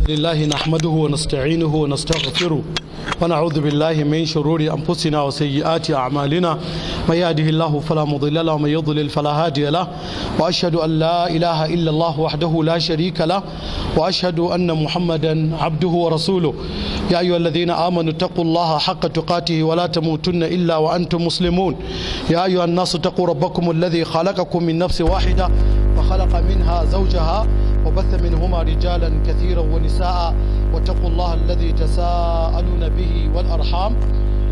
لله نحمده ونستعينه ونستغفره ونعوذ بالله من شرور أنفسنا وسيئات أعمالنا، من يهده الله فلا مضل له ومن يضلل فلا هادي له، وأشهد أن لا إله إلا الله وحده لا شريك له، وأشهد أن محمدا عبده ورسوله. يا أيها الذين آمنوا اتقوا الله حق تقاته ولا تموتن إلا وأنتم مسلمون. يا أيها الناس اتقوا ربكم الذي خلقكم من نفس واحدة وخلق منها زوجها وبث منهما رجالا كثيرا ونساء، واتقوا الله الذي تساءلون به والأرحام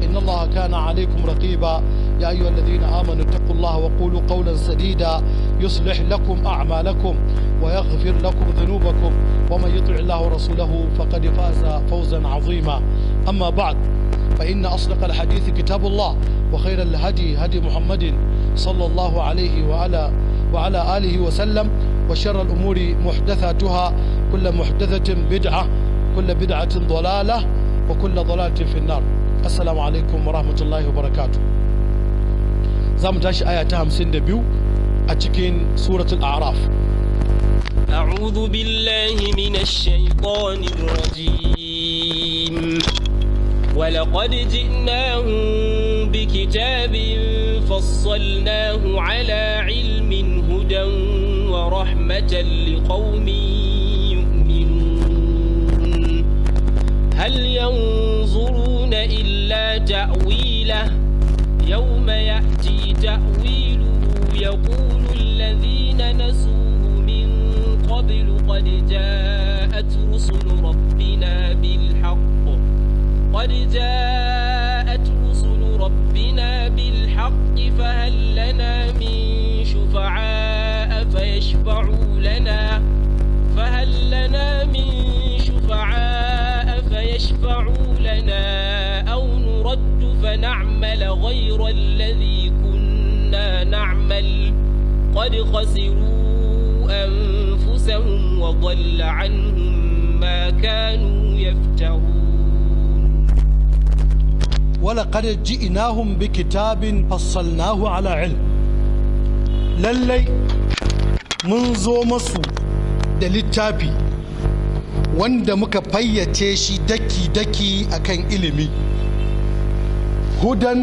إن الله كان عليكم رقيبا. يا أيها الذين آمنوا اتقوا الله وقولوا قولا سديدا يصلح لكم أعمالكم ويغفر لكم ذنوبكم، ومن يطع الله ورسوله فقد فاز فوزا عظيما. أما بعد، فإن أصدق الحديث كتاب الله، وخير الهدي هدي محمد صلى الله عليه وعلى آله وسلم، وشر الأمور محدثاتها، كل محدثة بدعة، كل بدعة ضلالة، وكل ضلالة في النار. السلام عليكم ورحمة الله وبركاته. Za mu tashi aya ta 52 a cikin Suratul A'raf. أعوذ بالله من الشيطان الرجيم. ولقد جئناهم بكتاب فصلناه على علم هدى ورحمة لقوم يؤمنون. هل ينظرون إلا تأويله، يوم يأتي تأويله يقول الذين نسوه من قبل قد جاءت رسل ربنا بالحق، قد جاءت رسل ربنا بالحق، فهل لنا من شفعاء فيشفعوا لنا، فهل لنا من شفعاء فيشفعوا لنا أو نرد فنعمل غير الذي كنا نعمل، قد خسروا أنفسهم وضل عنهم ما كانوا يفترون. ولقد جئناهم بكتاب فصلناه على علم. Lallai mun zo masu da littafi wanda muka fayyace shi daki-daki akan ilimi، هدى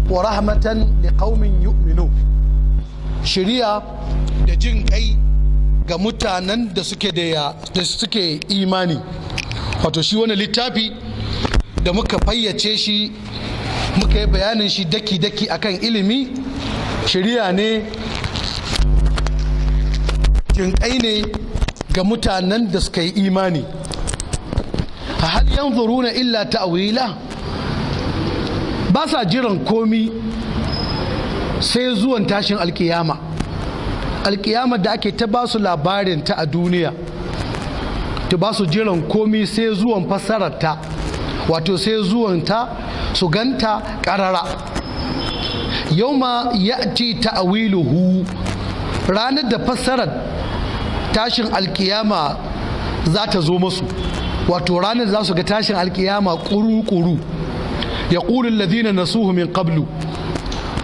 ورحمة لقوم يؤمنون، shiriya da jin kai ga mutanen da suke imani. Wato shi wani littafi da muka fayyace shi, muka yi bayanin shi daki-daki akan ilimi, shiriya ne, jinƙai ne ga mutanen da suka yi imani. هل ينظرون إلا تأويله، ba sa jiran komi sai zuwan tashin alkiyama, alkiyama da ake ta ba su labarin ta a duniya. Ta ba su jiran komi sai zuwan fassararta, wato sai zuwan ta su ganta karara. يوم يأتي تأويله، ranar da fassarar tashin alkiyama za ta zo masu, wato ranar za su ga tashin alkiyama kuru-kuru، يقول الذين نسوه من قبل،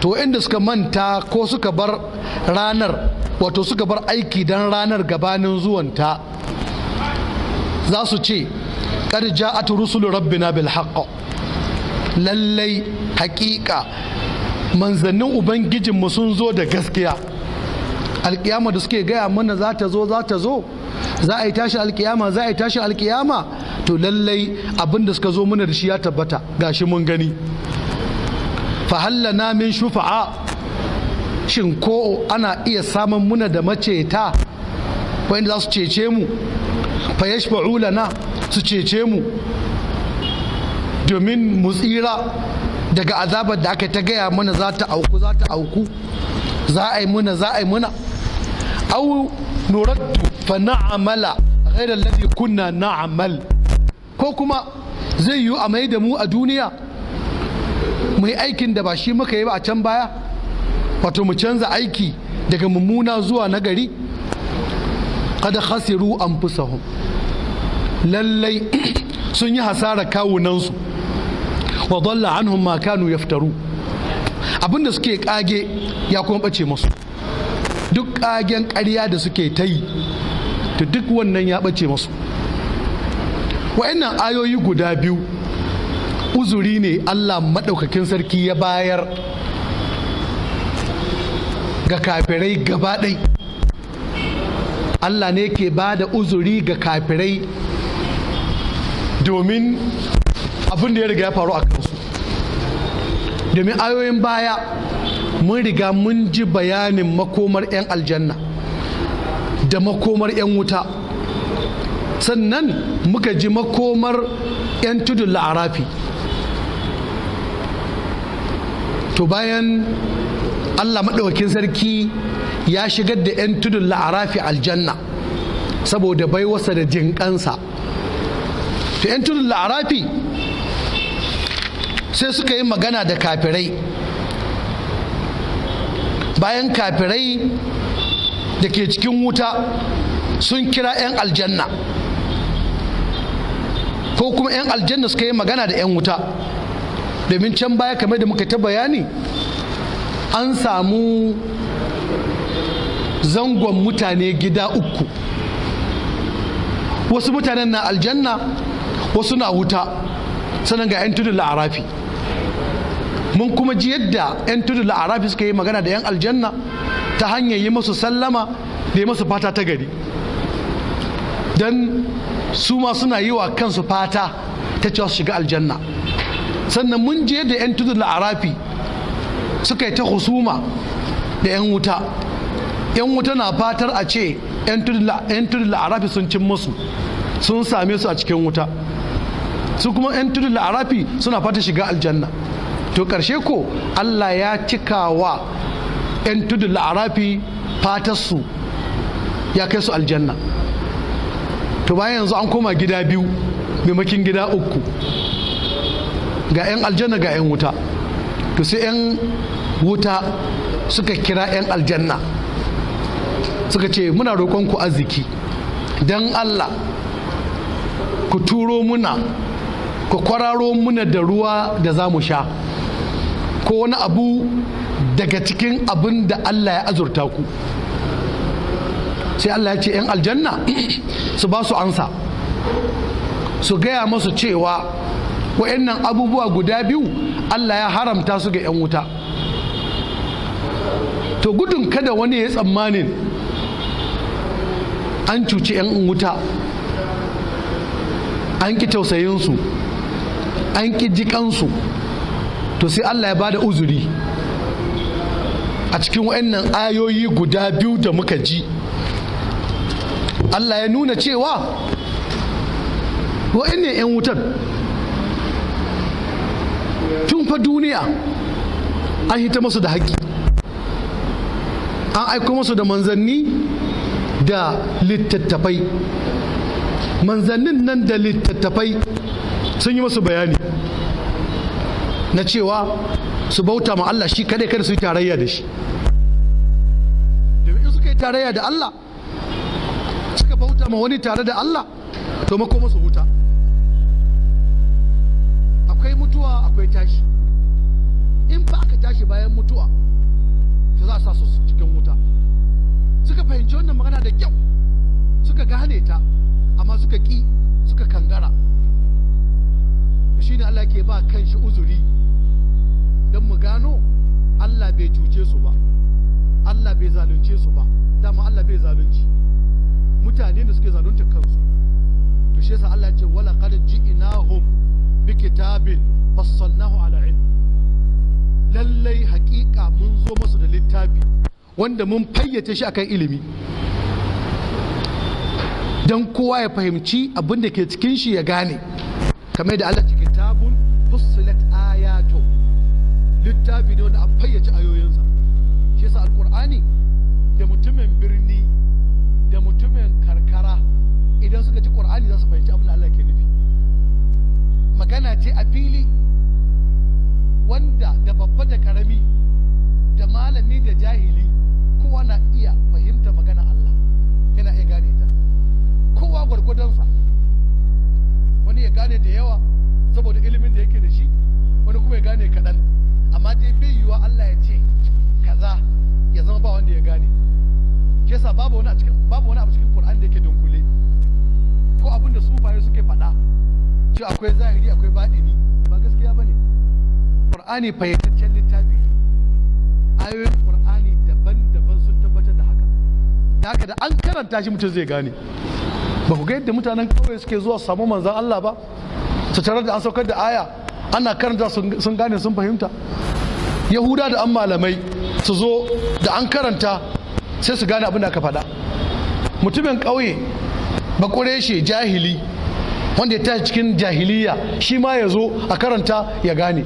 to inda suka manta ko suka bar ranar, wato suka bar aiki don ranar gabanin zuwanta, za su ce: قد جاءت رسل ربنا بالحق، lallai hakika manzannin ubangijinmu sun zo da gaskiya. Alkiyama da suke gaya mana za ta zo, za ta zo, za a yi tashi alkiyama, za a yi tashi alkiyama, to lallai abin da suka zo mana da shi ya tabbata, gashi mun gani. فهل لنا من شفعاء، shin ko ana iya samun muna da maceta wanda za su cece mu؟ فيشفعوا لنا، su cece mu domin mu tsira daga azabar da aka ta gaya mana za ta auku, za ta auku, za a yi muna, za a yi muna. أو نرد فنعمل غير الذي كنا نعمل، ko kuma zai yiwu a mai da mu a duniya mu yi aikin da ba shi muka yi ba a can baya, wato mu canza aiki daga mummuna zuwa nagari. قد خسروا أنفسهم، lallai sun yi hasara kawunansu، وضل عنهم ما كانوا يفترون، abinda suke kage ya kuma bace musu. Duk kagen ƙarya da suke ta yi, to duk wannan ya bace musu. Wa'annan ayoyi guda biyu uzuri ne Allah maɗaukakin sarki ya bayar ga kafirai gaba ɗai. Allah ne ke ba da uzuri ga kafirai domin abin da ya riga ya faru a kansu. Domin ayoyin baya mun riga mun ji bayanin makomar 'yan aljanna da makomar 'yan wuta, sannan muka ji makomar 'yan tudun la'arafi. To bayan Allah maɗaukakin sarki ya shigar da 'yan tudun la'arafi aljanna saboda baiwarsa da jinƙansa, to 'yan tudun la'arafi sai suka yi magana da kafirai. Bayan kafirai da ke cikin wuta sun kira 'yan aljanna, ko kuma 'yan aljanna suka yi magana da 'yan wuta, domin can baya kamar da muka ta bayani an samu zangon mutane gida uku. Wasu mutanen na aljanna, wasu na wuta, sannan ga 'yan tudun la'arafi. Mun kuma ji yadda 'yan tudun la'arafi suka yi magana da 'yan aljanna ta hanyar yi masu sallama da yi masu fata ta gari, don su ma suna yi wa kansu fata ta cewa su shiga aljanna. Sannan mun ji yadda 'yan tudun la'arafi suka yi ta husuma da 'yan wuta. 'Yan wuta na fatar a ce 'yan tudun la'arafi sun cin musu, sun same su a cikin wuta, su kuma 'yan tudun la'arafi suna fata shiga aljanna. To ƙarshe ko Allah ya cika wa 'yan tudun la'arafi fatarsu, ya kai su aljanna. To bayan yanzu an koma gida biyu maimakin gida uku, ga 'yan aljanna ga 'yan wuta. To sai 'yan wuta suka kira 'yan aljanna suka ce, muna roƙon ku arziki, don Allah ku turo muna, ku kwararo muna da ruwa da za mu sha, ko wani abu daga cikin abin da Allah ya azurta ku. Sai Allah ya ce 'yan aljanna su ba su ansa, su gaya masu cewa wa'annan abubuwa guda biyu Allah ya haramta su ga 'yan wuta. To gudun kada wani ya tsammanin an cuci 'yan wuta, an ƙi tausayinsu, an ƙi jikansu, to sai Allah ya bada uzuri a cikin wa'annan ayoyi guda biyu da muka ji. Allah ya nuna cewa wa'annan 'yan wutan tun fa duniya an hita masu da haƙƙi, an aiko masu da manzanni da littattafai. Manzannin nan da littattafai sun yi masu bayani na cewa su bauta ma Allah shi kadai, kada su yi tarayya da shi. Domin in suka yi tarayya da Allah, suka bauta ma wani tare da Allah, to mako masu wuta. Akwai mutuwa, akwai tashi. In ba aka tashi bayan mutuwa, to za a sa su cikin wuta. Suka fahimci wannan magana da kyau, suka gane ta, amma suka ƙi, suka kangara. To shine Allah ke ba kanshi uzuri don mu gano Allah bai cuce su ba, Allah bai zalunce su ba. Dama Allah bai zalunci mutane da suke zalunta kansu. To shi yasa Allah ya ce, wala qad ji'nahum bi kitabin fassalnahu ala ilm. Lallai hakika mun zo masu da littafi wanda mun fayyace shi akan ilimi, don kowa ya fahimci abin da ke cikin shi ya gane. Kamar da Allah ce, kitabun fussilat ayatu, littafi ne wanda an fayyace ayoyinsa. Shi yasa alqur'ani da mutumin birni da mutumin karkara idan suka ji qur'ani za su fahimci abin da Allah ke nufi. Magana ce a fili wanda da babba da karami da malami da jahili kowa na iya fahimta magana Allah, yana iya gane ta, kowa gwargwadonsa. Wani ya gane da yawa saboda ilimin da yake da shi, wani kuma ya gane kaɗan. Amma dai bai yiwuwa Allah ya ce kaza ya zama ba wanda ya gane. Shi yasa babu wani abu cikin Qur'ani da yake dunkule, ko abin da sufaye suke faɗa. Cewa akwai zahiri akwai baɗini ba gaskiya ba ne. Ƙur'ani fayyataccen littafi ne. Ayoyin Ƙur'ani daban-daban sun tabbatar da haka. Da haka da an karanta shi mutum zai gane. Ba ku ga yadda mutanen kauye suke zuwa su samu manzan Allah ba, su tarar da an saukar da aya ana karanta, sun gane, sun fahimta. Yahuda da an malamai su zo da an karanta sai su gane abin da aka faɗa. Mutumin ƙauye, Baƙureshe, jahili wanda ya tashi cikin jahiliya, shi ma ya zo a karanta ya gane.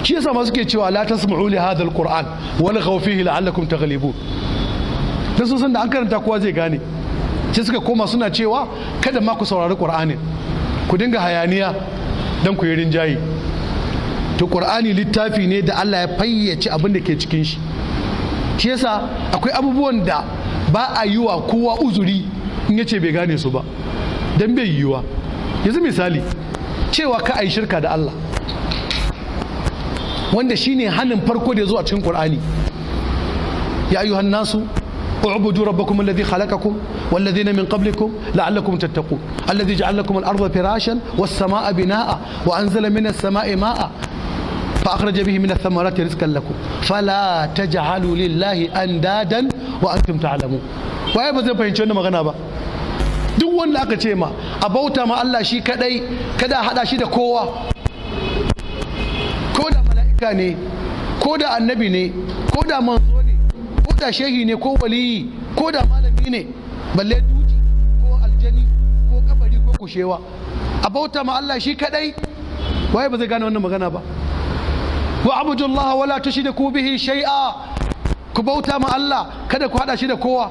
Shi yasa ma suke cewa: "La tasma'u li hadha alquran walghaw fihi la'allakum taghlibun." Dan sun san da an karanta kowa zai gane. Sai suka koma suna cewa kada ma ku saurari Qur'anin, ku dinga hayaniya dan ku yi rinjaye. To, Qur'ani littafi ne da Allah ya fayyace abin da ke cikin shi. Shi yasa akwai abubuwan da ba a yi wa kowa uzuri in yace bai gane su ba, dan bai yiwuwa. Yanzu misali, cewa ka a yi shirka da Allah, wanda shine hanin farko da ya zo a cikin Qur'ani: "Ya ayyuhan nasu اعبدوا ربكم الذي خلقكم والذين من قبلكم لعلكم تتقون، الذي جعل لكم الأرض فراشا والسماء بناء وأنزل من السماء ماء فأخرج به من الثمرات رزقا لكم فلا تجعلوا لله أندادا وأنتم تعلمون." Waye ba zai fahimci wannan magana ba? Duk wanda aka ce ma a bauta ma Allah shi kadai, kada a hada shi da kowa, ko da mala'ika ne, ko da annabi ne, ko da manzo ne, ko da shehi ne, ko waliyi, ko da malami ne, balle duji ko aljani ko kabari ko kushewa, a bauta ma Allah shi kadai, waye ba zai gane wannan magana ba? "Wa abudullaha wala tushriku bihi shay'a." Ku bauta ma Allah, kada ku hada shi da kowa.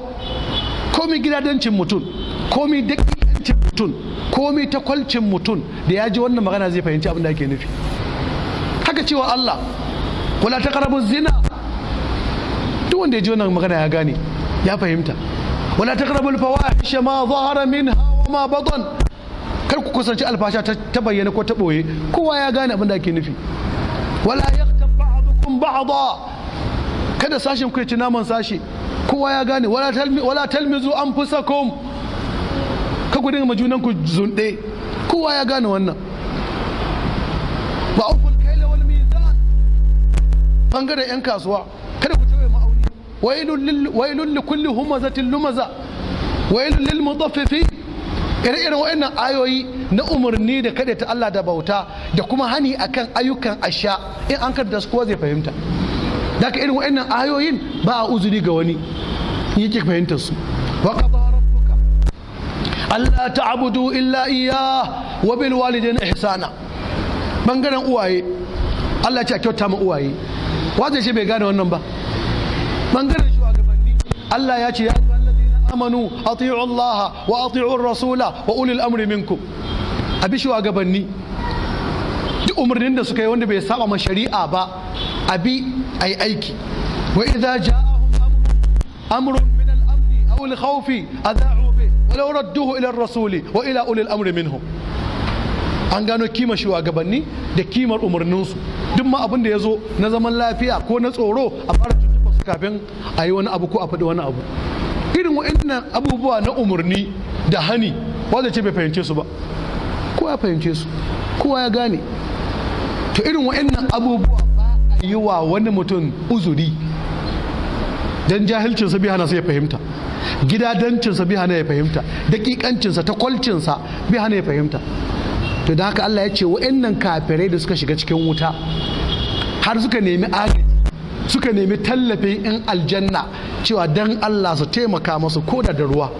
Komi gidadancin mutum, komi dakikancin mutum, komi takwalcin mutum, da ya ji wannan magana zai fahimci abin da ake nufi. Haka cewa Allah "wala taqrabu zina", duk wanda ya ji wannan magana ya gane, ya fahimta. "Wala taqrabu al-fawahisha ma zahara minha wa ma batan." Kar ku kusanci alfasha ta bayyana ko ta boye, kowa ya gane abin da ake nufi. "Wala yaghtab ba'dukum ba'da." Kada sashin ku ya ci naman sashi, kowa ya gane. "Wala talmizu anfusakum." Ka ku dinga majunan ku zunde, kowa ya gane wannan. "Wa awful kayla wal mizan." Bangaren yan kasuwa, kada ku tawaye ma'auni. "Wailul li kulli humazatin lumaza, wailul lil mutaffifin." Ire-iren wa'annan ayoyi na umarni da kada ta Allah da bauta da kuma hani akan ayyukan asha, in an karanta su kowa zai fahimta. Da irin wa'annan ayoyin ba a uzuri ga wani in yake fahimtar su. "Wa qada rabbuka alla ta'budu illa iyyah wa bil walidayni ihsana." Bangaren uwaye, Allah ya ce a kyauta ma uwaye. Wa zai ce bai gane wannan ba? Bangaren shugabanni, Allah ya ce: "Ya amanu ati'u Allah wa ati'u rasula wa ulil amri minkum." Abi shugabanni, duk umarnin da suka yi wanda bai saba ma shari'a ba, abi ai aiki. "Wa idza ja'ahum amrun min al-amni aw al-khawfi adha'u bi wa law radduhu ila ar-rasuli wa ila ulil amri minhum." An gano kimar shugabanni da kimar umarninsu. Duk ma abin da ya zo na zaman lafiya ko na tsoro, a fara tuntuɓa su kafin a yi wani abu ko a faɗi wani abu. Irin wa'annan abubuwa na umarni da hani, wanda ce bai fahimce su ba? Kowa ya fahimce su, kowa ya gane. To, irin wa'annan abubuwa ba a yi wa wani mutum uzuri dan jahilcinsa bai hana sai ya fahimta, gidadancinsa bai hana ya fahimta, dakikancinsa, takwalcinsa bai hana ya fahimta. To, da haka Allah ya ce wa'annan kafirai da suka shiga cikin wuta har suka nemi agaji, suka nemi tallafin in aljanna cewa dan Allah su taimaka masu koda da ruwa,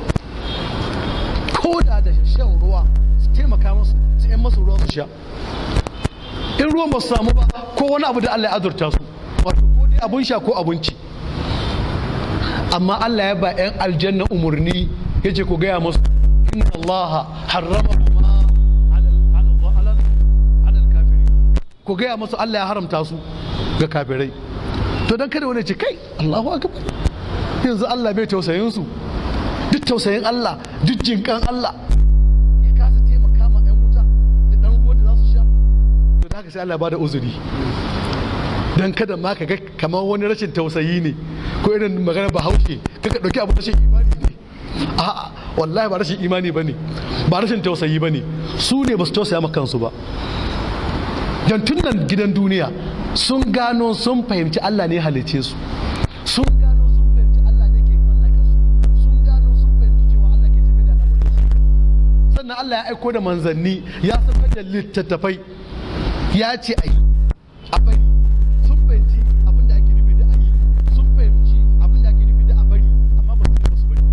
koda da shan ruwa, su taimaka masu, su yan masu ruwa su sha. In ruwan ba su samu ba, ko wani abu da Allah ya azurta su, wato ko dai abun sha ko abinci. Amma Allah ya ba 'yan aljanna umarni, ya ce ku gaya masu: "Inna Allah harramahuma alal kafirin." Ku gaya masu Allah ya haramta su ga kafirai. To, dan kada wani ce, "Kai, Allahu akbar, yanzu Allah bai tausayin su." Duk tausayin Allah, duk jinkan Allah, ya kasa taimaka ma 'yan wuta da dan ruwan da za su sha? To, da haka sai Allah ya bada uzuri, dan kada ma ka ga kamar wani rashin tausayi ne, ko irin magana Bahaushe kaka dauki abu rashin imani ne. A'a, wallahi ba rashin imani bane. Ba rashin tausayi ba ne, su ne ba su tausaya ma kansu ba. Don tun nan gidan duniya sun gano, sun fahimci Allah ne halicce su, sun gano, sun fahimci Allah ne ke mallaka su, sun gano, sun fahimci cewa Allah ke tafi da al'amarin su. Sannan Allah ya aiko da manzanni, ya saukar da littattafai, ya ce a yi, a bari. Sun fahimci abin da ake nufi da a yi, sun fahimci abin da ake nufi da a bari, amma ba su yi ba, su bari ba.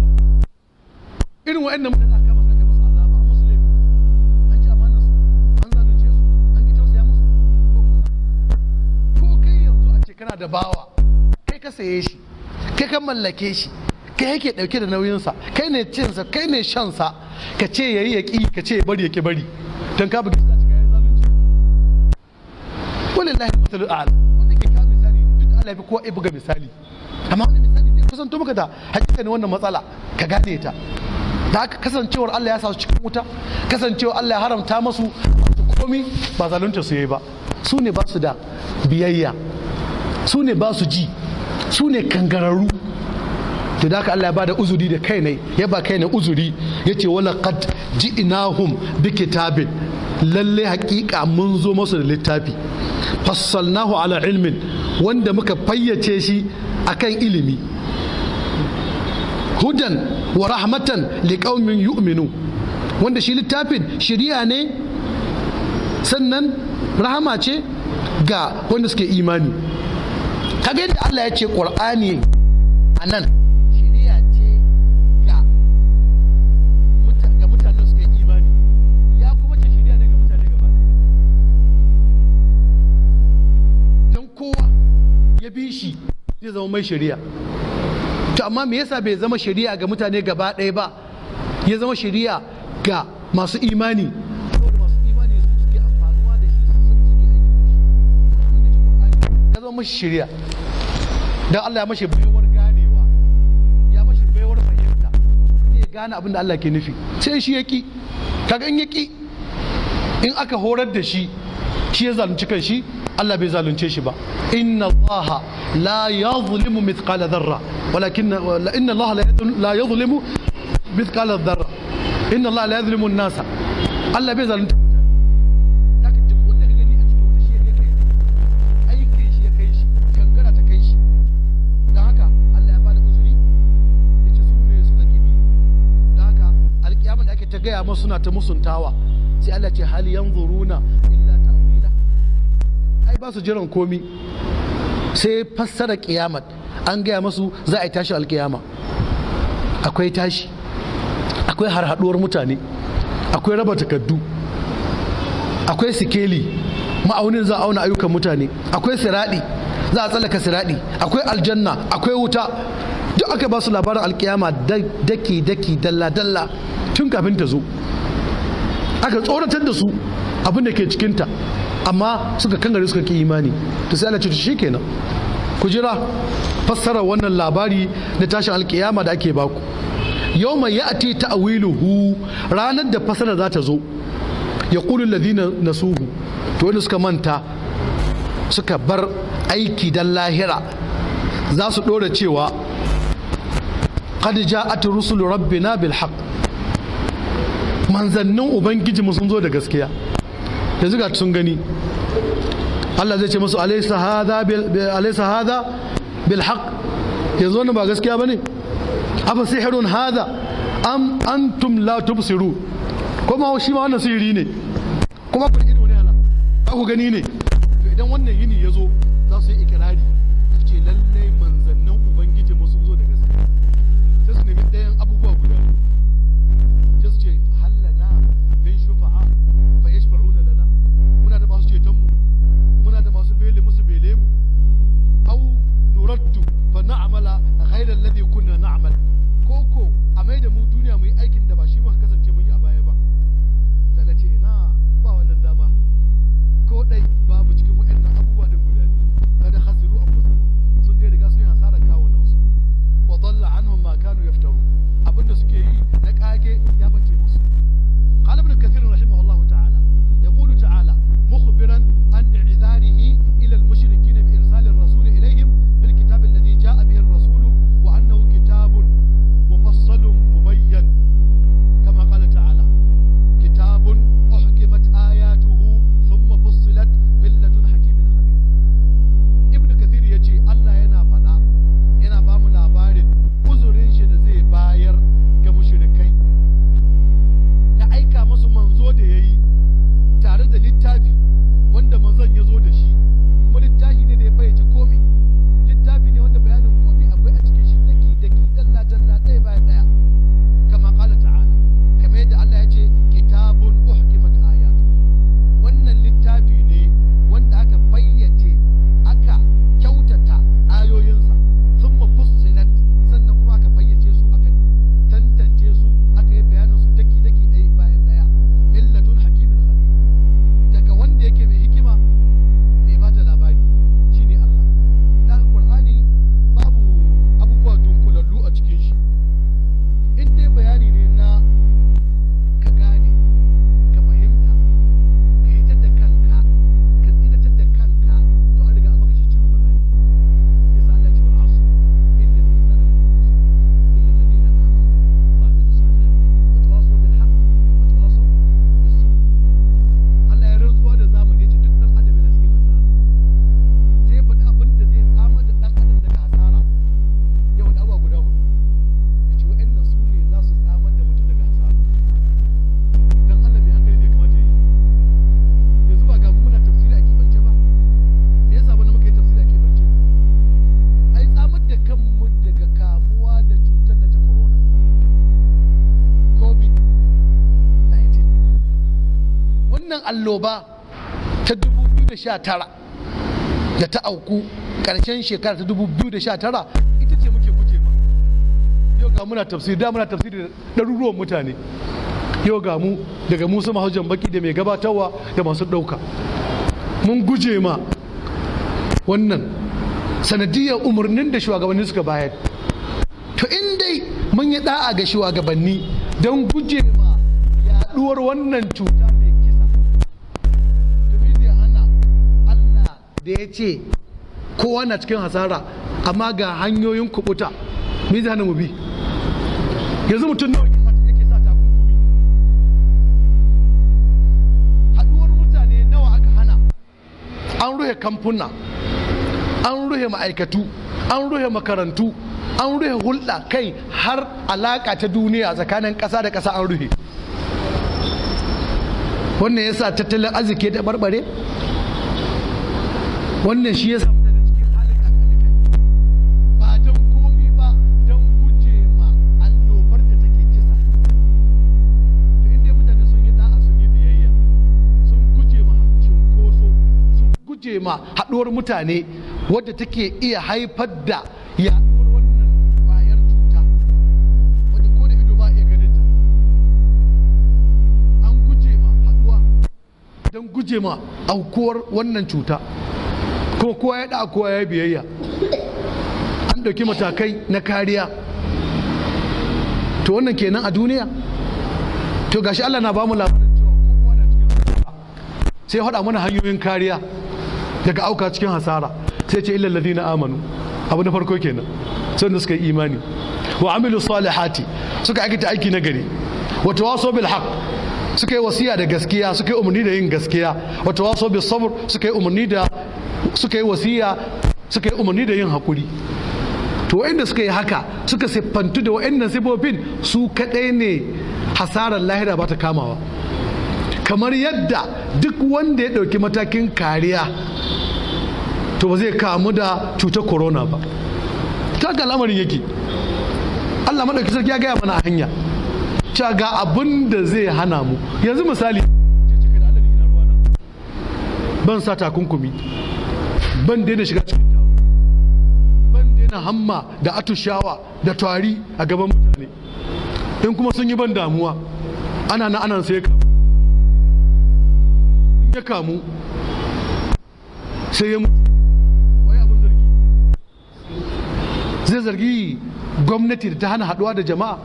Irin wa'annan mutane aka kama su, aka musu azaba, an musu laifi, an ci amanar su, an zalunce su, an ki tausaya musu ko kusa. Ko kai yanzu a ce kana da bawa, kai ka saye shi, kai ka mallake shi, kai yake dauke da nauyinsa, kai ne cinsa, kai ne shansa, ka ce yayi ya ki, ka ce ya bari ya ki bari, don ka bugi za ka yi zalunci. Walillahi masalul a'la. Wanda ke kawo misali duk Allah ya fi kowa ya buga misali, amma wani misali zai kusanto maka da hakikanin wannan matsala ka gane ta. Da haka kasancewar Allah ya sa su cikin wuta, kasancewar Allah ya haramta masu su komi, ba zalunta su yi ba. Su ne ba su da biyayya, su ne ba su ji, su ne kangararru. To da haka Allah ya bada uzuri da kai ne, ya ba kai ne uzuri, ya ce wala qad ji'nahum bi kitabin, lalle hakika mun zo masu da littafi, fassalnahu ala ilmin, wanda muka fayyace shi akan ilimi, hudan wa rahmatan liqaumin yu'minu, wanda shi littafin shiriya ne sannan rahama ce ga wanda suke imani. Kaga yadda Allah ya ce Qur'ani a nan shiriya ce ga mutanen suke imani, ya kuma ce shiriya ne ga mutane gaba ɗaya. Don kowa ya bi shi zai zama mai shiriya. To amma me yasa bai zama shari'a ga mutane gaba ɗaya ba, ya zama shari'a ga masu imani? Saboda masu imani su suke amfanuwa da shi, su suke aiki da shi. Wanda ci Qur'ani ya zama mashi shari'a, dan Allah ya mashi baiwar ganewa, ya mashi baiwar fahimta, zai gane abin da Allah ke nufi. Sai shi ya ki. Kaga in ya ki, in aka horar da shi, shi ya zalunci kan shi, Allah bai zalunce shi ba. Inna Allah la yadhlimu mithqala dharra, walakin inna Allah la yadhlimu mithqala dharra, inna Allah la yadhlimu an-nasa. Allah bai zalunta mutane. Haka duk wanda ka gani a cikin wata, shi ya kai kai, aikin shi ya kai shi, kankara ta kai shi. Don haka Allah ya bada uzuri, yace su ne suka kibi. Don haka alkiyama da ake ta gaya musu suna ta musuntawa. Sai Allah ce hal yanzuruna illa ta'wila, ai ba su jiran komi sai fassara kiyamat. An gaya masu za a yi tashi alkiyama, akwai tashi, akwai harhaduwar mutane, akwai raba takardu, akwai sikeli, ma'aunin za a auna ayyukan mutane, akwai siradi, za a tsallaka siradi, akwai aljanna, akwai wuta. Duk aka ba su labarin alkiyama daki daki, dalla dalla, tun kafin ta zo. Aka tsoratar da su abin da ke cikinta, amma suka kangare, suka ki imani. To sai Allah ce shi kenan, ku jira fassara wannan labari na tashin alkiyama da ake baku. Yawma ya'ti ta'wiluhu, ranar da fassara za ta zo, yaqulu alladhina nasuhu, to wanda suka manta, suka bar aiki dan lahira, za su dora cewa qad ja'at rusulu rabbina bil haqq, manzannin ubangiji mu sun zo da gaskiya. Yanzu ga sun gani. Allah zai ce musu alaysa hadha bil haqq, yanzu wannan ba gaskiya bane? Afa sihrun hadha am antum la tubsiru, kuma shi ma wannan sihiri ne, kuma ku ido ne ala ba ku gani ne? To idan wannan yini ya zo, za su yi ikirari su ce lallai manzannin ubangiji mu sun zo da gaskiya. Sai su nemi ɗayan abubuwa guda, sai su ce hallana min shufa'a fa yashfa'una lana, muna da masu ceton mu, muna da masu bele musu bele mu, aw nuraddu fa na'mala ghayra alladhi kunna na'mal, koko a mai da mu duniya mu yi aikin da ba shi muka kasance mun yi a baya ba. Tala ce ina, ba wannan dama ko dai babu cikin wa'annan abubuwa din guda biyu. Kada khasiru anfusahum, sun dai riga sun yi hasara kawunan su, wa dalla anhum ma kanu yaftaru, Wannan alloba ta 2019 da ta auku ƙarshen shekara ta 2019 ita ce muke guje ma. Yau ga muna tafsiri, da muna tafsiri da ɗaruruwan mutane, yau ga mu daga Musa Mahaujan Baki da mai gabatarwa da masu ɗauka. Mun guje ma wannan sanadiyar umarnin da shugabanni suka bayar. To in dai mun yi da'a ga shugabanni don guje ma yaduwar wannan cuta mai kisa, to me zai hana Allah da ya ce kowa na cikin hasara amma ga hanyoyin kubuta, me zai hana mu bi? Yanzu mutum nawa yake sa takunkumi? Haduwar mutane nawa aka hana? An ruhe kamfuna, an ruhe ma'aikatu, an ruhe makarantu, an ruhe hulɗa, kai har alaƙa ta duniya tsakanin ƙasa da ƙasa an ruhe. Wannan yasa tattalin arziki ya barbare. Wannan shi yasa mutane cikin halin kakanikai, ba don komi ba, don guje ma allobar da take kisa. To inda mutane sun yi da'a, sun yi biyayya, sun guje ma cinkoso, sun guje ma haɗuwar mutane wadda take iya haifar da yaɗuwar wannan ƙwayar cuta wadda ko da ido ba a iya ganin ta, an guje ma haɗuwa don guje ma aukuwar wannan cuta, kuma kowa ya da kowa ya biyayya, an ɗauki matakai na kariya, to wannan kenan a duniya. To gashi Allah na bamu labarin cewa kowa na cikin hasara, sai ya faɗa mana hanyoyin kariya daga auka cikin hasara. Sai ce illal ladina amanu. Abu na farko kenan, sai da suka yi imani, wa amilu salihati, suka aikata aiki na gari, wa tawasaw bil haqq, suka yi wasiya da gaskiya, suka yi umarni da yin gaskiya, wa tawasaw bis sabr, suka yi umarni da suka yi wasiya, suka yi umarni da yin hakuri. To waɗanda suka yi haka, suka siffantu da waɗannan sifofin, su kaɗai ne hasarar lahira ba ta kamawa. Kamar yadda duk wanda ya ɗauki matakin kariya to ba zai kamu da cutar corona ba, ta haka al'amarin yake. Allah maɗauki sarki ya gaya mana a hanya cewa ga abin da zai hana mu. Yanzu misali, ban sa takunkumi, ban daina shiga cikin taro, ban daina hamma da atushawa da tari a gaban mutane, in kuma sun yi ban damuwa, ana na anan sai ka in ya kamu sai ya mutu, wai abin zargi? Zai zargi gwamnati da ta hana haduwa da jama'a,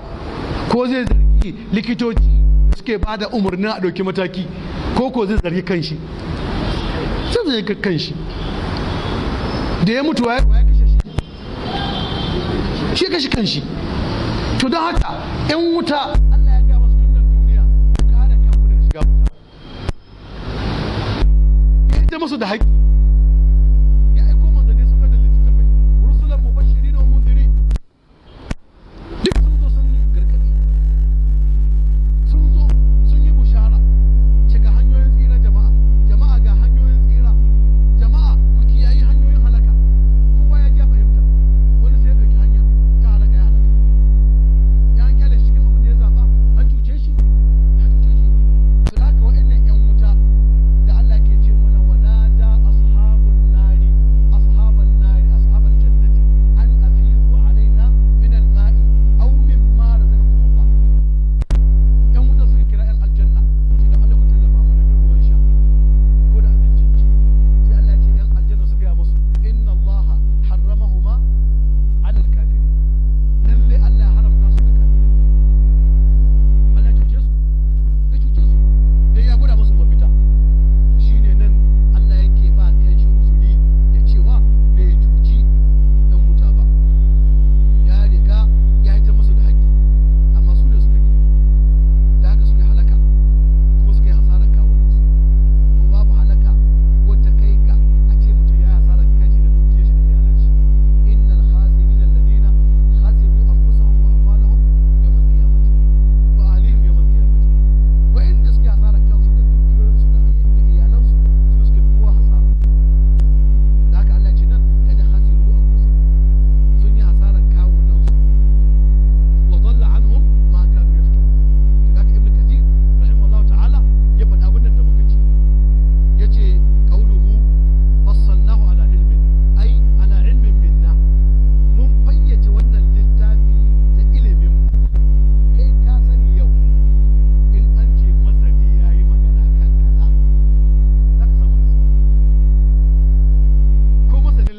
ko zai zargi likitoci da suke ba da umarnin a ɗauki mataki, ko zai zargi kanshi? Zai zargi kanshi. Da ya mutu, ya kashe shi? Shi ya kashe kanshi. To don haka 'yan wuta, Allah ya gaya masu tun duniya, ku kare kanku daga shiga wuta. Ya ita musu da haƙƙi, ya aiko manzanni, suka da littattafai, rusulan mubashirin wa mundirin, duk sun zo sun yi gargaɗi, sun zo sun yi bushara ce ga hanyoyin tsira jama'a, jama'a ga hanyoyin tsira, jama'a ku kiyayi hanyoyin halaka. Kowa ya ji, ya fahimta. Wani sai ya ɗauki hanya ta halaka, ya halaka. Ya an kyale shi cikin abin da ya zaɓa, an cuce shi? An cuce shi ba. To da haka wa'annan 'yan wuta da Allah ke ce mana wa nada.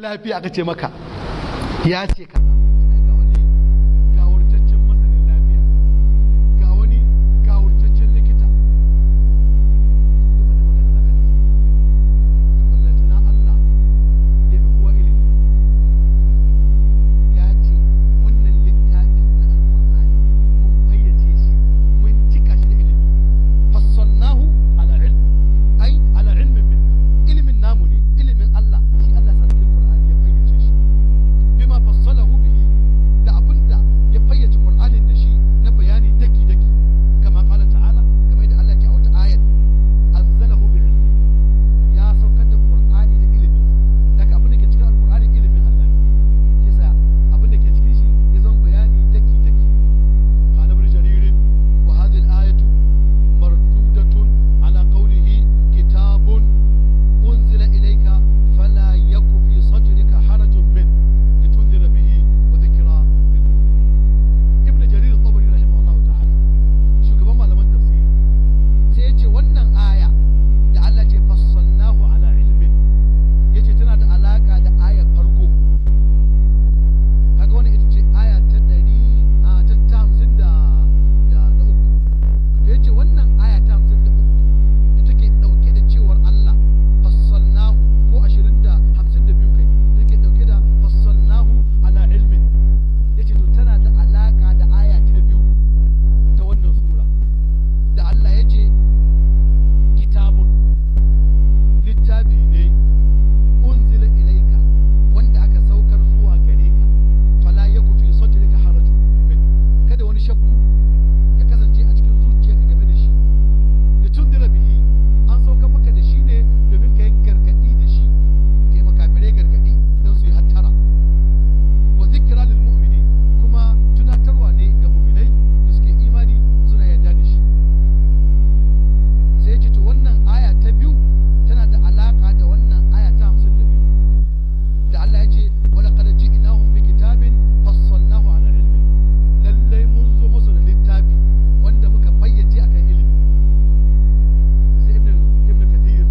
Lafiya aka ce maka ya ce kaza, ai ga wani gawurtaccen masanin lafiya, ga wani gawurtaccen likita ya faɗi magana, za ka nutsu. To ballantana Allah ya fi kowa ilimi, ya ce wannan littafi na Alƙur'ani mun fayyace shi, mun cika shi da ilimi. Fassalnahu ala ilm, ai ala ilmin minna, ilimin namu ne, ilimin Allah shi Allah sa cikin Qur'ani ya fayyace shi. Bima fassalahu bihi, da abinda ya fayyace Qur'anin da shi na bayani daki daki. Kama qala ta'ala, kamar yadda Allah ya ce a wata ayat, anzalahu bi ilmi, ya saukar da Qur'ani da ilimin sa. Daga abin da ke cikin Alqur'ani ilimin Allah ne, yasa abin da ke cikin shi ya zama bayani daki daki. Qala Ibn Jarir: wa hadhihi al-ayatu mardudatun ala qawlihi kitabun unzila ilayka fala yaku fi sadrika harajun min litundhira bihi wa dhikra lil mu'minin. Ibn Jarir al-Tabari rahimahullahu ta'ala, shugaban malaman tafsiri, sai ya ce wannan aya da Allah ce fassalnahu ala ilmin, yace tana da alaka da ayar farko. Kaga wannan ita ce aya ta ɗari a ta 53. To yace wannan aya ta 53 da take ɗauke da cewar Allah fassalnahu, ko ashirin da 52 kai, take ɗauke da fassalnahu ala ilmin, yace to tana da alaka da aya ta biyu ta wannan sura da Allah ya ce kitabun, littafi ne, unzila ilaika, wanda aka saukar zuwa gare ka, fala yaku fi sadrika harajun min, kada wani shakku ya kasance a cikin zuciyarka game da shi. Litundira bihi, an saukar maka da shi ne domin ka yi gargadi da shi, ka yi makafirai gargadi don su yi hattara. Wa zikra lil mu'minin, kuma tunatarwa ne ga mu'minai da suke imani suna yarda da shi. Sai ya ce to wannan aya ta biyu tana da alaka da wannan aya ta 52 da Allah ya ce wala qad ji'nahum bi kitabin fassalnahu ala ilmin, lallai mun zo musu da littafi wanda muka fayyace akan ilimi. Sai Ibn Kathir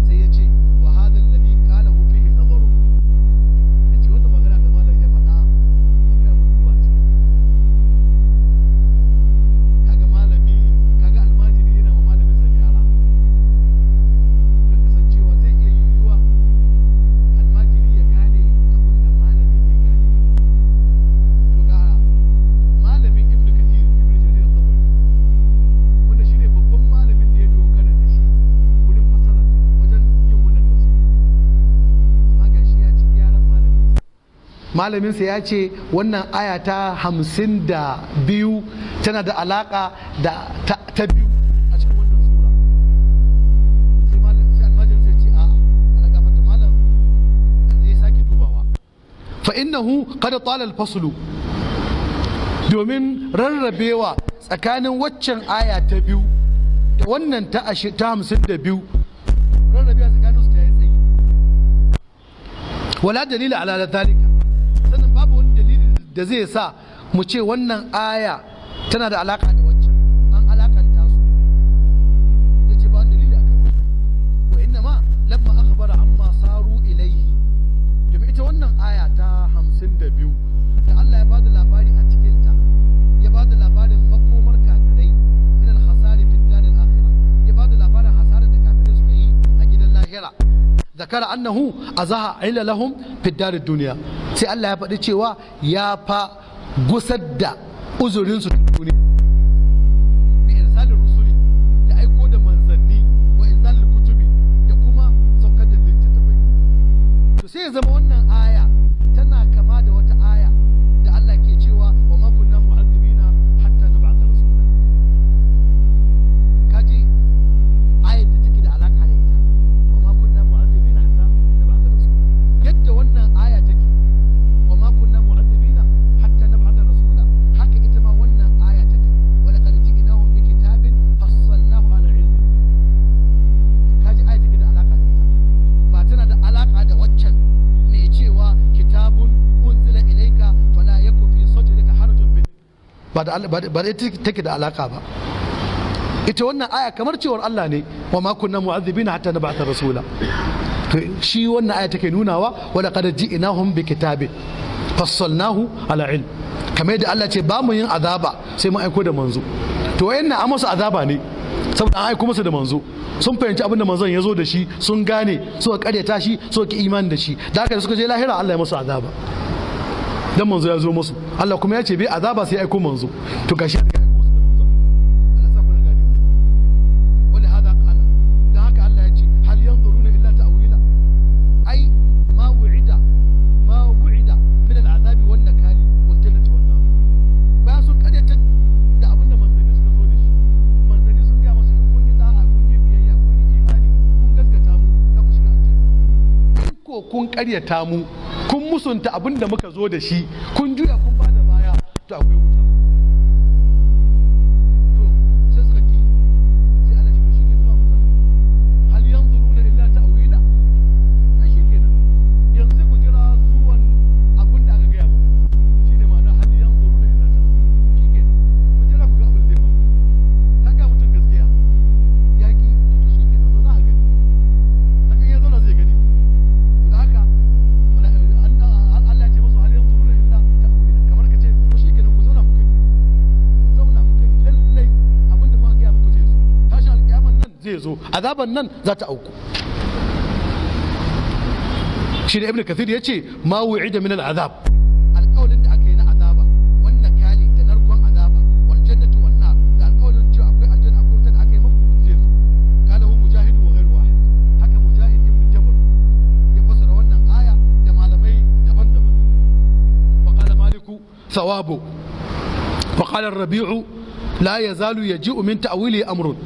sai ya ce wa hadha alladhi qalahu fihi nazaru, yace wannan magana da malam ya faɗa akwai abin duba cikin. Kaga malami, kaga almajiri yana ma malamin sa gyara, don kasancewa zai iya yiwuwa almajiri ya gane abin da malami bai gane ba. To ga malamin Ibn Kathir, Ibn Jarir al-Tabari, wanda shine babban malamin da ya dogara da shi wurin fasara, wajen yin wannan tafsiri, amma gashi ya ci gyaran malaminsa. Malaminsa ya ce wannan aya ta 52 tana da alaka da ta biyu a cikin wannan sura. Sai malam, sai almajirin sai ce a'a, ana gafarta malam, zai sake dubawa. Fa innahu qad tala al-faslu, domin rarrabewa tsakanin waccan aya ta biyu da wannan ta 52, rarrabewa tsakanin su ta yi tsayi. Wala dalila ala zalika, sannan babu wani dalili da zai sa mu ce wannan aya tana da alaka da waccan, an alakanta su. Yace ba wani dalili akan wannan. Wa inna ma lamma akhbara amma saru ilaihi, domin ita wannan aya ta 52 da Allah ya bada labari a cikinta, ya bada labarin makomar kafirai min al-khasari fi dar al-akhirah, ya bada labarin hasarar da kafirai suka yi a gidan lahira. Zakara annahu azaha ila lahum fi dar duniya, sai Allah ya faɗi cewa ya fa gusar da uzurin su duniya bi irsalin rusuli, da aiko da manzanni, wa inzalil kutubi, da kuma saukar da littattafai. To sai ya zama wannan aya tana kama da wata aya da Allah ke cewa wa ma kunna mu'azzibina hatta nab'atha rasula. Kaji ayar da take da alaka da ita, wa ma kunna mu'azzibina hatta nab'atha rasula. Yadda wannan aya take wa ma kunna mu'azzibina hatta nab'atha rasula, haka ita ma wannan aya take wa laqad ji'nahum bi kitabin fassalnahu ala ilmin. Kaji aya take da alaka da ita, ba tana da alaka da waccan mai cewa kitabun unzila ilayka fala yaku fi sadrika harajun min, ba da ita take da alaka ba. Ita wannan aya kamar cewar Allah ne wa ma kunna mu'adhibina hatta nab'atha rasula. To shi wannan aya take nunawa, wala qad ji'nahum bi kitabin fassalnahu ala ilm. Kamar yadda Allah ce ba mu yin azaba sai mun aiko da manzo. To wayannan an musu azaba ne saboda an aiko musu da manzo, sun fahimci abin da manzon ya zo da shi, sun gane, suka karyata shi, suka ki imani da shi. Da haka da suka je lahira Allah ya musu azaba dan manzo ya zo musu. Allah kuma ya ce bai azaba sai ya aiko manzo. To gashi ya aiko musu da manzo. Allah sa kuna gane. Wani hada qala, dan haka Allah ya ce hal yanzuruna illa ta'wila, ai ma wu'ida, ma wu'ida min al'azabi wan nakali wal jannati wan nar. Bayan sun karyata da abin da manzanni suka zo da shi, manzanni sun gaya masu in kun yi da'a, kun yi biyayya, kun yi imani, kun gaskata mu, za ku shiga aljanna. In ko kun karyata mu, kun musunta abin da muka zo da shi, kun juya kun ba da baya, to akwai wuta. To sai suka ki, sai Allah ce to shi ke ba matsala. Hal yanzuruna illa ta'wila, ai shi kenan yanzu sai ku jira zuwan abin da aka gaya muku. Shine ma'ana hal yanzuruna illa ta'wila. Shi kenan ku jira ku ga abin da zai faru. Ka ga mutum gaskiya ya ki, to shi kenan zo za a gani. Haka ya zauna zai gani. To da haka Allah ya ce musu hal yanzuruna illa ta'wila, kamar ka ce to shi kenan ku zauna ku gani, ku zauna ku gani, lallai abin da muka gaya muku zai zo, tashin alƙiyaman nan zai zo, azaban nan za ta auku. Shi da Ibn Kathir ya ce ma wu'ida min al'azab, alƙawalin da aka yi na azaba, wannan kali da narkon azaba, wal jannatu wan nar, da alƙawalin cewa akwai aljanna akwai wuta da aka yi muku zai zo. Qala hu Mujahid wa ghairu wahid. Haka Mujahid ibn Jabr ya fassara wannan aya da malamai daban-daban. Wa qala Maliku thawabu, wa qala ar-Rabi'u la yazalu yaji'u min ta'wili amrun.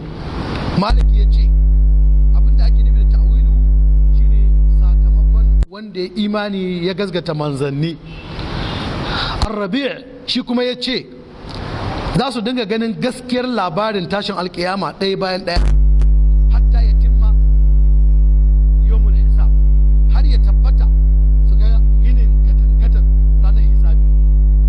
Malik ya ce abinda ake nufi da ta'wilu shine sakamakon wanda ya imani ya gazgata manzanni. Ar-Rabi' shi kuma ya ce za su dinga ganin gaskiyar labarin tashin alkiyama ɗaya bayan ɗaya, hatta ya timma yawmul hisab, har ya tabbata su ga yinin katan ranar hisabi,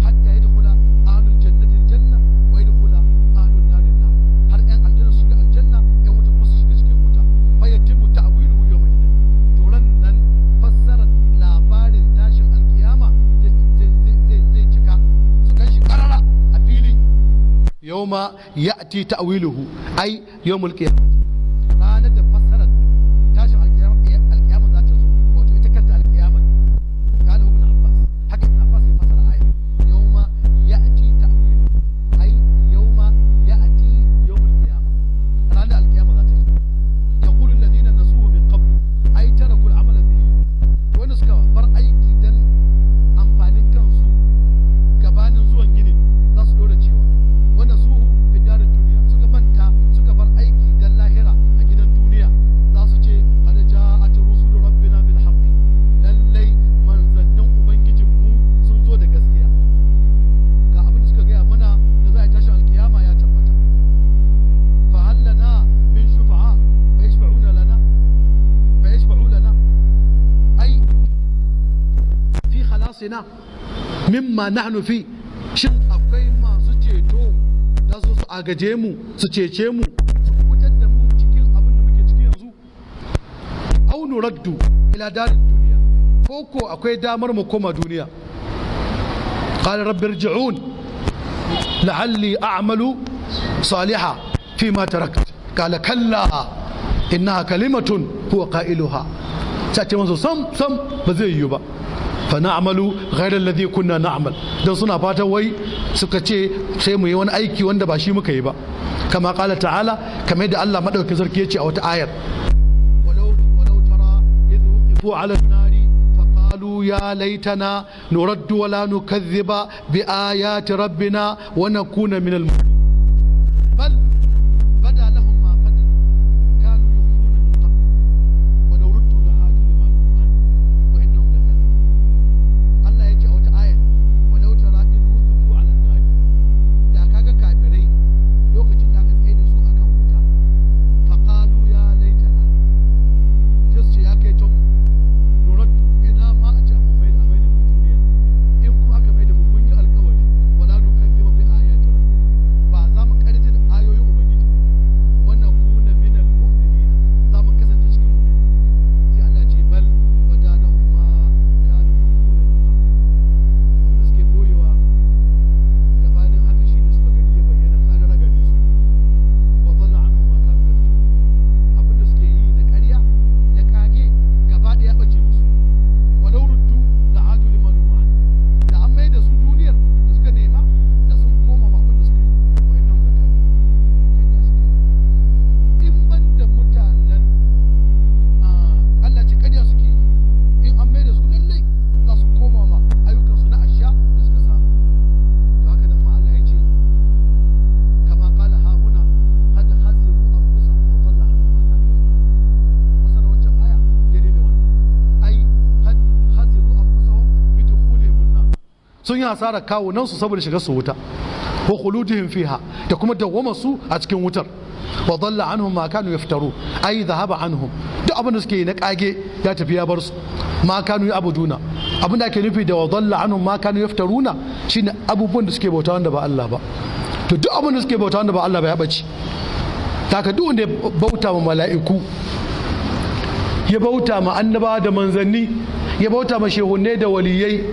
hatta ya dukula ahlul jannati aljanna wa yadkhula ahlun nari nar, har yan aljanna su shiga aljanna, yan wuta kuma su shiga cikin wuta. Fa yatimmu ta'wiluhu yawma idin. To ran nan fassarar labarin tashin alkiyama zai cika, su gan shi karara a fili. Yawma ya'ti ta'wiluhu, ai yawmul qiyamah, ranar da fassarar tashin alkiyama za ta zo, wato ita kanta alkiyama. Qala Ibn Abbas, haka Ibn Abbas ya fassara aya yawma ya'ti ta'wiluhu, ai yawma ya'ti yawmul qiyamah, ranar alkiyama za ta zo. Yaqulu alladhina nasuhu min qablu, ai taraku al'amala bihi, wanda suka bar aiki dan amfanin kansu gabanin zuwan yini za su dora cewa wanda suhu fi darin duniya, suka manta suka bar aiki dan lahira a gidan duniya, za su ce qad ja'at rusulu rabbina bil haqqi, lallai manzannin ubangijin mu sun zo da gaskiya, ga abin da suka gaya mana da za a tashi alkiyama ya tabbata. Fa hal lana min shufa'a fa yashfa'una lana, fa yashfa'u lana, ai fi khalasina mimma nahnu fi. Shin akwai masu ceto da su agaje mu, su cece mu, su fitar da mu cikin abin da muke ciki yanzu? Aw nuraddu ila darid duniya, ko ko akwai damar mu koma duniya? Qala rabbi irji'un la'alli a'malu saliha fi ma tarakt. Qala kalla innaha kalimatun huwa qailuha. Ta ce masa sam sam ba zai yiwu ba. Fa na'malu ghayra alladhi kunna na'mal, dan suna fatan wai suka ce sai mu yi wani aiki wanda ba shi muka yi ba. Kama qala ta'ala, kamar yadda Allah madaukakin sarki ya ce a wata ayar, walau tara idh wuqifu 'ala an-nari faqalu ya laitana nuraddu wa la nukadhiba bi ayati rabbina wa nakuna min al-mu'minin, bal bada lahum ma qad kanu yukhfuna min qabl wa law ruddu la'adu lima nuhu anhu wa innahum lakadhibun. Allah ya ce a wata ayar, walau tara idh wuqifu 'ala an-nar, da kaga kafirai lokacin da aka tsaye da su akan wuta, faqalu ya laitana, sai su ce ya kai can, nuraddu, ina ma a ce a mai da mu duniya, in kuma aka mai da mu mun yi alkawari, wala nukazziba bi ayati rabbina, ba za mu karyata da ayoyin Sun yi hasara kawunan su saboda shiga su wuta, wa khuludihim fiha, da kuma dawwama su a cikin wutar. Wa dalla anhum ma kanu yaftaru, ay dhahaba anhum, duk abin da suke yi na kage ya tafi ya bar su. Ma kanu ya'buduna, abin da ake nufi da wa dalla anhum ma kanu yaftaruna shine abubuwan da suke bauta wanda ba Allah ba. To duk abin da suke bauta wanda ba Allah ba ya bace. Haka duk wanda ya bauta ma mala'iku, ya bauta ma annabawa da manzanni, ya bauta ma shehunne da waliyai,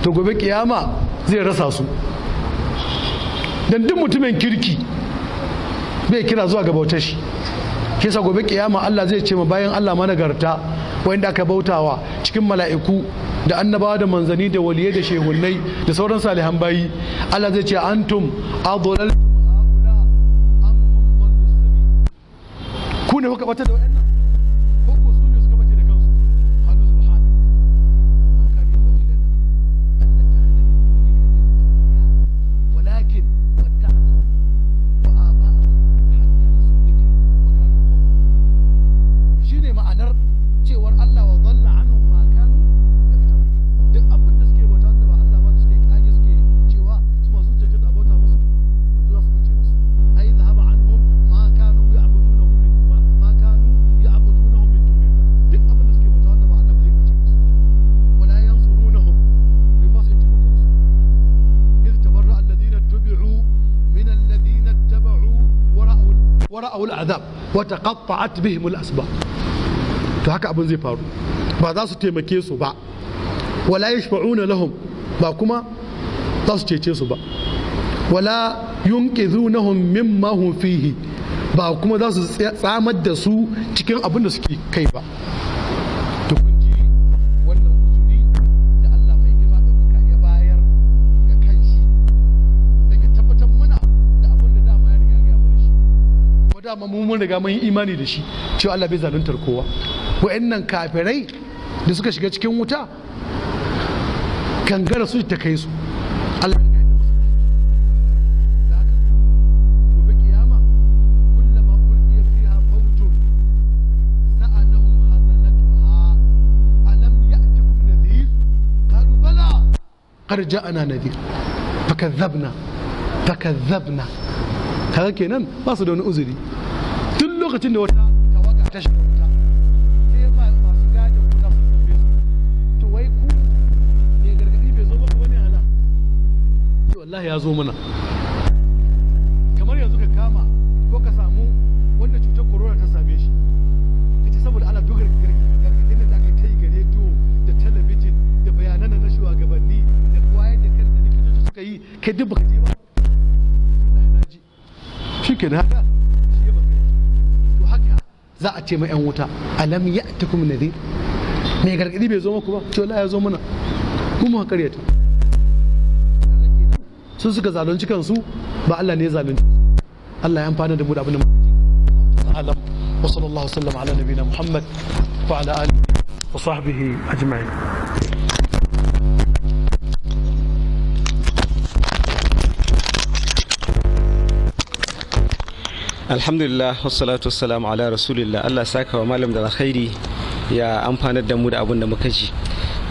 to gobe kiyama zai rasa su. Dan duk mutumin kirki bai kira zuwa ga bautar shi. Kisa gobe kiyama Allah zai ce ma bayan Allah managarta wanda aka bautawa cikin mala'iku da annabawa da manzanni da waliyai da shehunnai da sauran salihan bayi, Allah zai ce antum adlaltum haula am hum dallu sabil, ku ne kuka bata da wayannan ko ko su ne suka bace da kansu? Qalu subhanak ma kana yanbaghi lana an nattakhidha min dunika min awliya walakin matta'tahum wa aba'ahum hatta nasu dhikr wa kanu qawman bura. Shine ma'anar cewar Allah wa dalla anhum ma kanu yaftarun. Duk abin da suke bauta wanda ba Allah ba, suke kage, suke cewa su masu cancanta bauta musu, to za su bace musu. Ai dhahaba anhum ma kanu ya'budunahum min ma kanu ya'budunahum min dunillah. Duk abin da suke bauta wanda ba Allah ba zai bace musu. Wala yansurunahum, bai ba su taimakon su. إذ تبرأ الذين اتبعوا من الذين اتبعوا ورأوا العذاب وتقطعت بهم الأسباب. To haka abin zai faru, ba za su taimake su ba, wala yashfa'una lahum, ba kuma za su cece su ba, wala yunqidhunahum mimma hum fihi, ba kuma za su tsamar da su cikin abin da suke kai ba. To kun ji wannan uzuri da Allah mai girma ɗaukaka ya bayar ga kanshi don ya tabbatar mana da abin da dama ya riga ya mana shi, kuma dama mu mun riga mun yi imani da shi cewa Allah bai zaluntar kowa. Wa'annan kafirai da suka shiga cikin wuta, kangara su ta kai su. Allah ya gaida musu da haka. Gobe kiyama, kullama ulqiya fiha fawjun sa'alahum khazanatuha alam ya'tikum nadhir qalu bala qad ja'ana nadhir fakadhabna fakadhabna. Kaga kenan ba su da wani uzuri. Duk lokacin da wata tawaga ta shiga wuta, sai masu gadin wuta su tambaye su, to wai ku ne gargadi bai zo muku bane? Hala to wallahi ya zo mana. Kamar yanzu ka kama ko ka samu wanda cutar corona ta same shi, kace saboda ana dogar gargadin da aka kai ga rediyo da talabijin da bayanan na shugabanni da wayar da kan da likitoci suka yi, kai duk baka je ba. Wallahi na ji. Shikenan, haka shi ya baka. To haka za a ce ma yan wuta, alam ya'tikum nadhir, mai gargadi bai zo muku ba? Ce wallahi ya zo mana, kuma karyata. Su suka zalunci kansu, ba Allah ne ya zalunci su. Allah ya amfana da mu da abin da muka ji. Alam wa sallallahu sallam ala nabiyina Muhammad wa ala alihi wa sahbihi ajma'in. Alhamdulillah, wassalatu wassalamu ala rasulillah. Allah saka wa malam da alkhairi, ya amfanar da mu da abin da muka ji.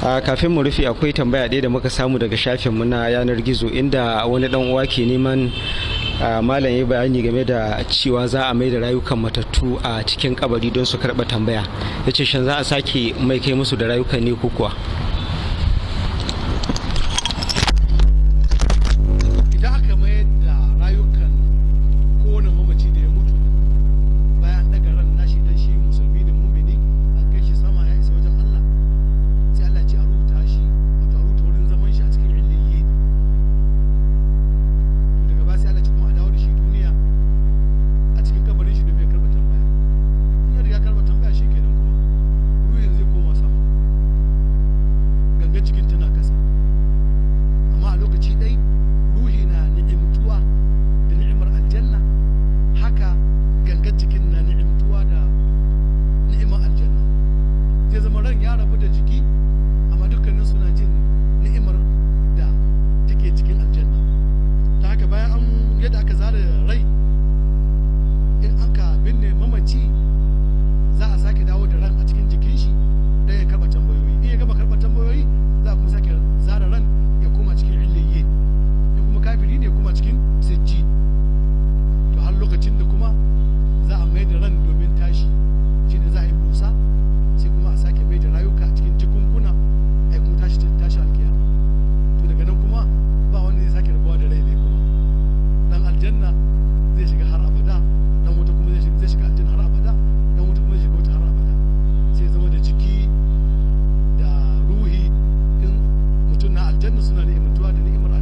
Kafin mu rufe, akwai tambaya ɗaya da muka samu daga shafin mu na yanar gizo, inda wani dan uwa ke neman malam ya bayani game da cewa za a mai da rayukan matattu a cikin kabari don su karɓa tambaya. Ya ce shin za a sake mai kai musu da rayukan ne ko kuwa? Idan aka mayar da rayukan kowane mamaci da ya mutu, bayan daga ran nashi, dan shi musulmi da mumini, an kai shi sama ya isa wajen Allah, sai Allah ce a rubuta shi, wato a rubuta wurin zaman shi a cikin illiyi. To daga baya sai Allah ce kuma a dawo da shi duniya a cikin kabarin shi domin ya karɓa tambaya. In ya riga karɓa tambaya, shi kenan, kuma ruhin zai koma sama, gangan cikin tana kasa. Amma a lokaci ɗai ruhi na ni'imtuwa da ni'imar aljanna, haka gangan cikin na ni'imtuwa da ni'imar aljanna. Zai zama ran ya rabu da jiki, amma dukkanin suna jin ni'imar da take cikin aljanna. Ta haka bayan an yadda aka zara rai, in aka binne mamaci, za a sake dawo da ran a cikin jikin shi don ya karɓa tambayoyi. In ya gama karɓa tambayoyi, za a kuma sake zara ran ya koma cikin Aljanna suna ni'imtuwa da ni'imar.